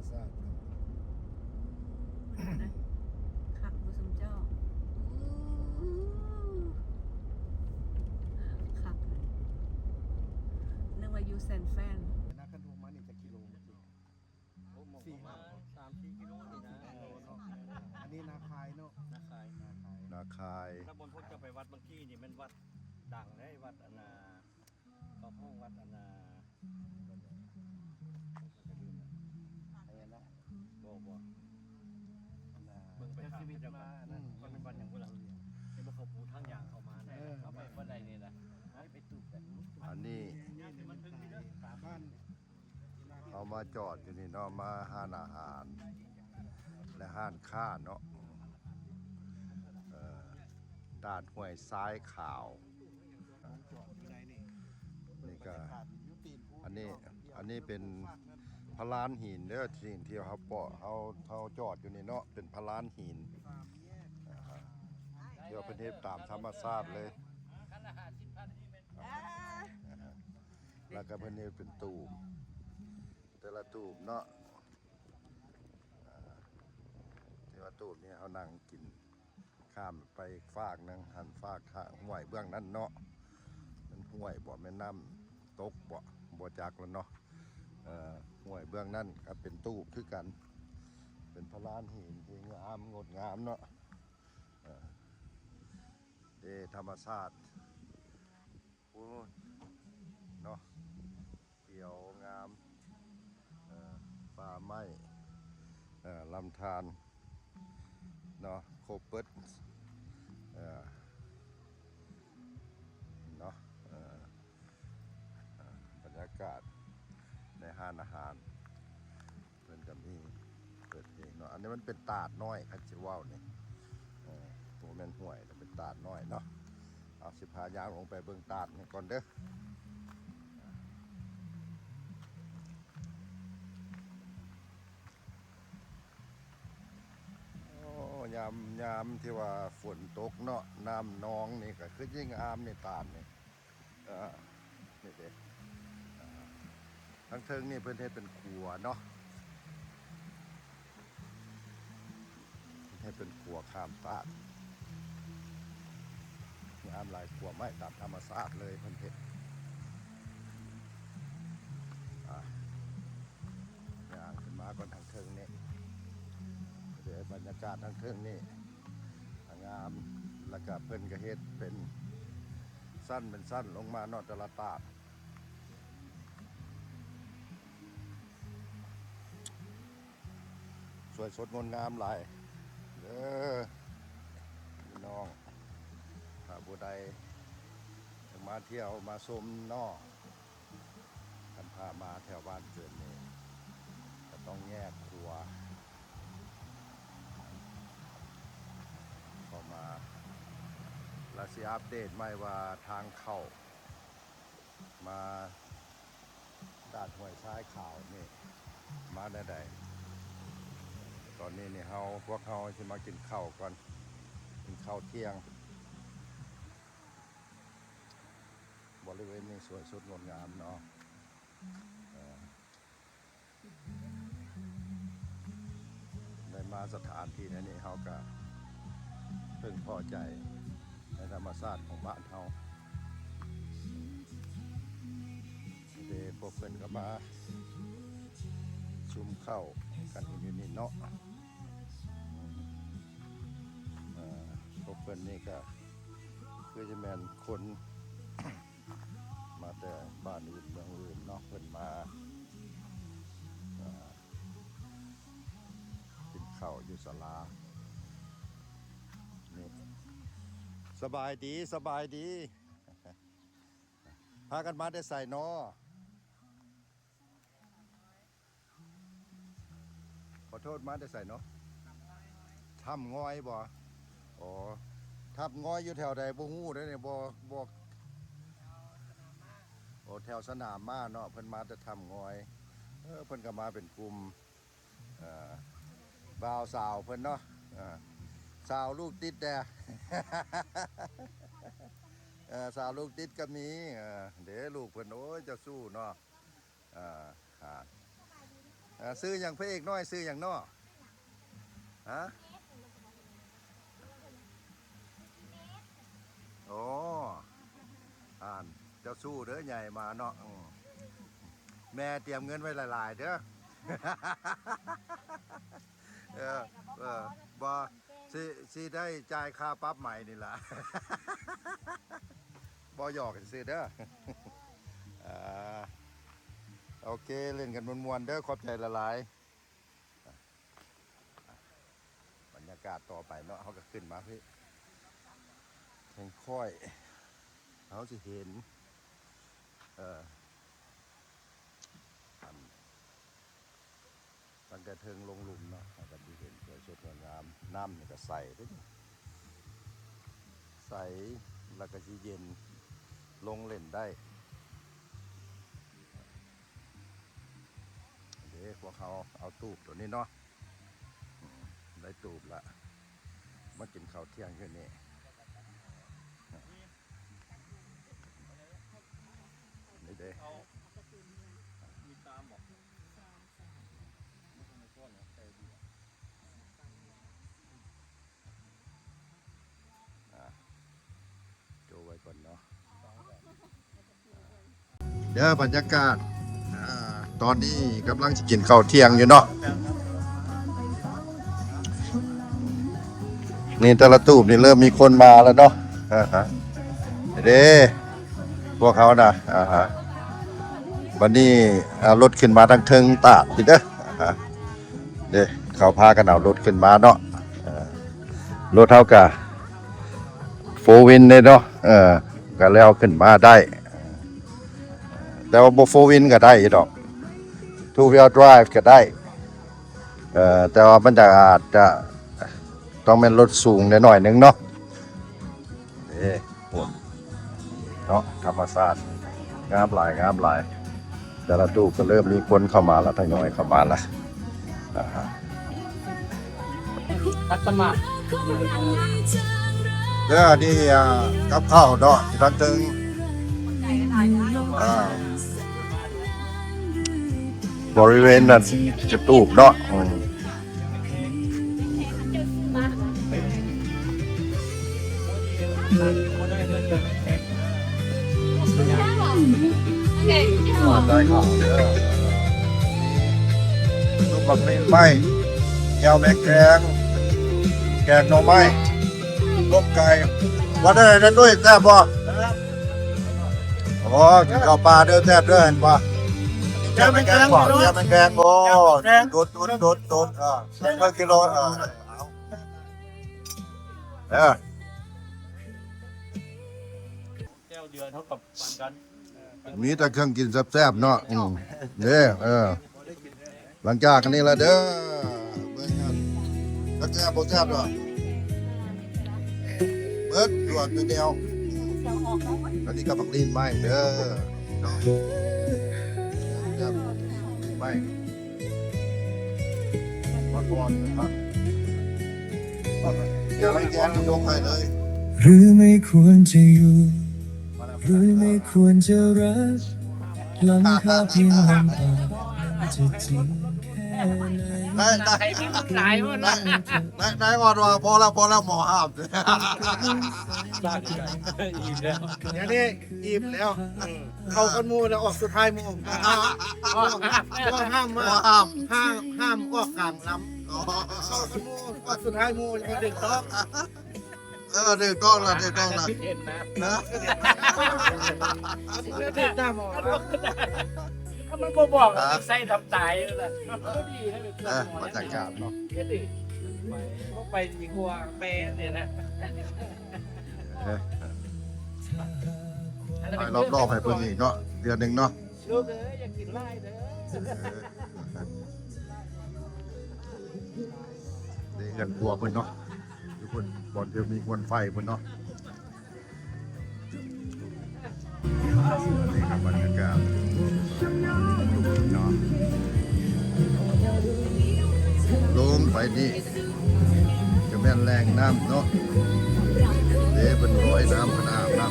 ຊາດເນາະ ຄັກບໍ່ຊຸມເຈົ້າ? ອູ້ ຄັກເລີຍ ນຶກວ່າຢູ່ແຊນແຟນ. ນາຄັນໂທກມານີ້ຈັກກິໂລ? ໂອ້ ມອງປະມານສາມສີ່ກິໂລນີ້ນະ. ອັນນີ້ນາຄາຍເນາະ? ນາຄາຍ ນາຄາຍ ນາຄາຍ. ແລ້ວບ່ອນພວກເຈົ້າໄປວັດເມື່ອກີ້ນີ້ແມ່ນວັດດັງເດ້ ວັດອັນນ່າ ເຂົາຮ້ອງວັດອັນນ່າ ອັນນັ້ນນະ ບໍ່ ບໍ່ ອັນນ່າ ເບິ່ງໄປຖາມເຂົາເຈົ້າກ່ອນ ມັນເປັນວັດຫຍັງບໍ່ລະ? ເຫັນບໍ່ເຂົາປູທາງຢາງເຂົ້າມານະ ເອີ ເຂົ້າໄປບໍ່ໄດ້ນີ້ນະ ໄປຕູບກັນ. ອັນນີ້ ອັນນີ້ມັນເຖິງທີ່ເດີ ບ້ານ ເຮົາມາຈອດຢູ່ນີ້ເນາະ ມາຮ້ານອາຫານ ແລະ ຮ້ານຄ້າເນາະ ເອີ ຕາດຫ້ວຍຊາຍຂາວ. ນີ້ກະ ອັນນີ້ ອັນນີ້ເປັນພະລານຫີນເດີ ທີ່ ທີ່ເຮົາເປາະ ເຮົາ ເຮົາຈອດຢູ່ນີ້ເນາະ ເປັນພະລານຫີນ ອ່າ ທີ່ວ່າເພິ່ນເຮັດຕາມທຳມະຊາດເລີຍ ອ່າ ແລ້ວກໍເພິ່ນເຮັດເປັນຕູບ ແຕ່ລະຕູບເນາະ ອ່າ ແຕ່ລະຕູບນີ້ເຮົານັ່ງກິນ ຂ້າມໄປຟາກໜຶ່ງຫັ້ນ ຟາກທາງຫ້ວຍເບື້ອງນັ້ນເນາະ ແມ່ນຫ້ວຍບໍ່ ແມ່ນນ້ຳຕົກບໍ່ ບໍ່ຈັກແລ້ວເນາະ. ເອີ ຫ້ວຍເບື້ອງນັ້ນກໍເປັນຕູບຄືກັນ ເປັນພະລານຫີນທີ່ງາມ ງົດງາມເນາະ. ເອີ ເດ້ ທຳມະຊາດ ໂອ້ ເນາະ ຂຽວງາມ ເອີ ປ່າໄມ້ ເອີ ລຳທານເນາະ ຄົບເບິດ ເອີ ເນາະ ເອີ ເອີ ບັນຍາກາດໃນຮ້ານອາຫານ ເພິ່ນກໍມີເປີດເພງເນາະ. ອັນນີ້ມັນເປັນຕາດນ້ອຍ ຄັນຊິເວົ້ານີ້ ເອີ ບໍ່ແມ່ນຫ້ວຍ ແຕ່ເປັນຕາດນ້ອຍເນາະ. ເອົາ ຊິພາຍ່າງລົງໄປເບິ່ງຕາດນີ້ກ່ອນເດີ. ໂອ້ ຍາມ ຍາມທີ່ວ່າຝົນຕົກເນາະ ນ້ຳນອງນີ້ກໍຄືຊິງາມນີ້ ຕາດນີ້. ເອີ ນີ້ເດ້ ເອີ ທາງເທິງນີ້ເພິ່ນເຮັດເປັນຂົວເນາະ ເຮັດເປັນຂົວຂ້າມຕາດ ງາມຫຼາຍ ຂົວໄມ້ຕາມທຳມະຊາດເລີຍເພິ່ນເຮັດ. ອ່າ ຍ່າງຂຶ້ນມາກ່ອນ ທາງເທິງນີ້ ເດີ ບັນຍາກາດທາງເທິງນີ້ງາມ ແລ້ວກະເພິ່ນກະເຮັດເປັນຊັ້ນເປັນຊັ້ນລົງມາເນາະ ແຕ່ລະຕາດ ສວຍສົດງົດງາມຫຼາຍເດີພີ່ນ້ອງ. ຖ້າຜູ້ໃດຢາກມາທ່ຽວມາຊົມເນາະ ຄັນພາມາແຖວບ້ານເກີດນີ້ ກໍຕ້ອງແຍກຂົວເຂົ້າມາ ແລ້ວຊິອັບເດດໃໝ່ວ່າທາງເຂົ້າມາຕາດຫ້ວຍຊາຍຂາວນີ້ມາແນວໃດ. ຕອນນີ້ນີ້ເຮົາ ພວກເຮົາຊິມາກິນເຂົ້າກ່ອນ ກິນເຂົ້າທ່ຽງ. ບໍລິເວນນີ້ສວຍສົດງົດງາມເນາະ ເອີ ໄດ້ມາສະຖານທີ່ແນວນີ້ ເຮົາກະເພິ່ງພໍໃຈໃນທຳມະຊາດຂອງບ້ານເຮົາເດ້. ພວກເພິ່ນກໍມາຊຸມເຂົ້າກັນຢູ່ນີ້ເນາະ. ເອີ ພວກເພິ່ນນີ້ກໍຄືຈະແມ່ນຄົນມາແຕ່ບ້ານອື່ນເມືອງອື່ນເນາະ ເພິ່ນມາ ເອີ ກິນເຂົ້າຢູ່ສາລານີ້. ສະບາຍດີ ສະບາຍດີ. ພາກັນມາແຕ່ໃສນໍ? ຂໍໂທດ ມາແຕ່ໃສນໍ? ຖ້ຳງອຍບໍ? ອໍ ຖ້ຳງອຍຢູ່ແຖວໃດບໍ່ຮູ້ເດ້ນີ້ ບໍ່ ບໍ່ ໂອ ແຖວສະໜາມມ້າເນາະ. ເພິ່ນມາແຕ່ຖ້ຳງອຍ ເອີ ເພິ່ນກໍມາເປັນກຸ່ມ ເອີ ບ່າວສາວເພິ່ນເນາະ ເອີ ສາວລູກຕິດແດ່ ເອີ ສາວລູກຕິດກໍມີ ເອີ ເດ້ລູກເພິ່ນ ໂອ້ຍ ເຈົ້າສູ້ເນາະ ເອີ ຫາ ຊື່ຫຍັງ ພະເອກນ້ອຍຊື່ຫຍັງເນາະ? ຮະ? ໂອ້ ອ່ານ ເຈົ້າສູ້ເດີ ໃຫຍ່ມາເນາະ. ອືມ ແມ່ຕຽມເງິນໄວ້ຫຼາຍໆເດີ. ເອີ ເອີ ບໍ່ ຊິ ຊິໄດ້ຈ່າຍຄ່າປັບໃໝນີ້ລະ. ບໍ່ ຫຍອກຊື່ໆເດີ. ອ່າ ໂອເຄ ຫຼິ້ນກັນມ່ວນໆເດີ ຂອບໃຈຫຼາຍໆ. ບັນຍາກາດຕໍ່ໄປເນາະ ເຮົາກໍຂຶ້ນມາພີ້ ແຮງຄ່ອຍ ເຮົາຊິເຫັນ ເອີ ອັນ ຕັ້ງແຕ່ເທິງລົງລຸ່ມເນາະ ເຮົາກໍຊິເຫັນສວຍສົດງົດງາມ. ນ້ຳນີ້ກໍໃສເດ້ ໃສ ແລ້ວກໍຊິເຢັນ ລົງຫຼິ້ນໄດ້. ເດ້ ພວກເຮົາເອົາຕູບໂຕນີ້ເນາະ ອືມ ໄດ້ຕູບລະ ມາກິນເຂົ້າທ່ຽງຢູ່ນີ້. ນີ້ເດ້ ມີຕາມບໍ່? ອ່າ ໂຈໄວ້ກ່ອນເນາະ ເດີ ບັນຍາກາດ ອ່າ ຕອນນີ້ກຳລັງຊິກິນເຂົ້າທ່ຽງຢູ່ເນາະ. ນີ້ແຕ່ລະຕູບນີ້ເລີ່ມມີຄົນມາແລ້ວເນາະ. ເອີ ເດ້ ພວກເຮົານະ ອ່າ ບັດນີ້ ອ່າ ລົດຂຶ້ນມາທາງເທິງຕາດນີ້ເດີ. ເດ້ ເຂົາພາກັນເອົາລົດຂຶ້ນມາເນາະ. ເອີ ລົດເຮົາກະໂຟວິນເດ້ເນາະ ເອີ ກະແລ້ວຂຶ້ນມາໄດ້ ແຕ່ວ່າບໍ່ໂຟວິນກະໄດ້ຢູ່ດອກ ທູວີວໄດຣຟກະໄດ້ ເອີ ແຕ່ວ່າມັນຈະ ອາດຈະຕ້ອງແມ່ນລົດສູງແດ່ໜ້ອຍໜຶ່ງເນາະ. ເດ້ ເນາະ ທຳມະຊາດ ງາມຫຼາຍ ງາມຫຼາຍ. ແຕ່ລະຕູບກໍເລີ່ມມີຄົນເຂົ້າມາລະ ທະຍອຍເຂົ້າມາລະ. ອ່າ ຄັດສະມາດ ເດີ ອັນນີ້ ອ່າ ກັບເຂົ້າເນາະ ທີ່ທາງເທິງ ອ່າ ບໍລິເວນນັ້ນຈະຕູບເນາະ. ອືມ ໄດ້ເຂົ້າເດີ ຊຸບບັກເລັ່ງໄມ້ ແຈ່ວແມງແຄງ ແກງໜໍ່ໄມ້ ຕົ້ມໄກ່. ວ່າໄດ້ ໄດ້ຕຸ້ຍ ແຊບບໍ່? ໂອ້ ກິນເຂົ້າປ່າເດີ ແຊບເດີ ເຫັນບໍ່? ແຈ່ວແມງແຄງ ແຈ່ວແມງແຄງ ໂອ້ ແຈ່ວແມງແຄງ ໂດດ ໂດດ ໂດດ ໂດດ ເອີ ເອີ ກິໂລ ເອີ ເອົາ ເອີ ແກ້ວເດືອນເທົ່າກັບປານກັນ ມີແຕ່ເຄື່ອງກິນແຊບໆເນາະ. ອືມ ເດ້ ເອີ ຫຼັງຈາກອັນນີ້ລະເດີ ເບິ່ງກັນ ຈັກແຊບບໍ່ແຊບດອກ ເບິດດວນແນວ. ອັນນີ້ກໍບັກລີ້ນໄມ້ເດີເນາະ ແຊບ ລີ້ນໄມ້ ມາກ່ອນນະ ຢ່າໄດ້ແກນຍົກໃຫ້ເລີຍ หรือไม่ควรจะอยู่ หรือไม่ควรจะรัก หลังคาเพียงลำพัง จะจริงแค่ไหน ນາຍ ນາຍ ນາຍ ນາຍອອດວ່າພໍແລ້ວ ພໍແລ້ວ ໝໍຫ້າມ ດຽວນີ້ ອີ່ມແລ້ວ ເຂົ້າກ່ອນໝູ່ແລ້ວອອກສຸດທ້າຍໝູ່ ໝໍຫ້າມ ໝໍຫ້າມ ຫ້າມ ຫ້າມອອກກາງລຳ ເຂົ້າກ່ອນໝູ່ ອອກສຸດທ້າຍໝູ່ ຖືກຕ້ອງ. ເອີ ຖືກຕ້ອງລະ ຖືກຕ້ອງລະ ເຫັນນະ ມັນບໍ່ບອກ ໃສ່ທຳຕາຍລະ ພໍດີນະ ເອີ ບັນຍາກາດເນາະ ເຮັດດີ ບໍ່ໄປດີກວ່າແປນີ້ນະ ເອີ ຖ່າຍລອບໆໃຫ້ເພິ່ນອີກເນາະ ເດືອນໜຶ່ງເນາະ. ລູກເອີຍ ຢ່າກິນຫຼາຍເດີ ເດ້ ເຮືອນຄົວເພິ່ນເນາະ ຢູ່ພຸ້ນ ບ່ອນທີ່ມີຄວັນໄຟພຸ້ນເນາະ ນີ້ຄັບ ບັນຍາກາດເນາະ ລົງໄປນີ້ ຈະແມ່ນແຫຼ່ງນ້ຳເນາະ ເດ້ ເພິ່ນລອຍນ້ຳ ເພິ່ນອາບນ້ຳ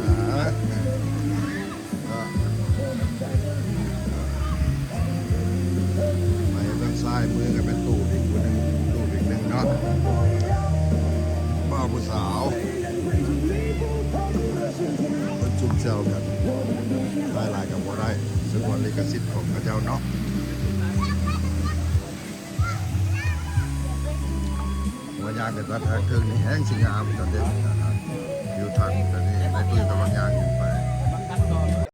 ອ່າ ອ່າ ຜູ້ສາວ ເພິ່ນຊຸມແຊວກັນ ຖ່າຍຫຼາຍກໍບໍ່ໄດ້ ສະຫງວນລິຂະສິດຂອງເຂົາເຈົ້າເນາະ. ວ່າຍ່າງຂຶ້ນມາທາງເທິງນີ້ແຮງຊິງາມຕອນເດັກ ຢູ່ທາງຕອນນີ້ ໃນຕຸ້ຍກຳລັງຍ່າງຂຶ້ນໄປ.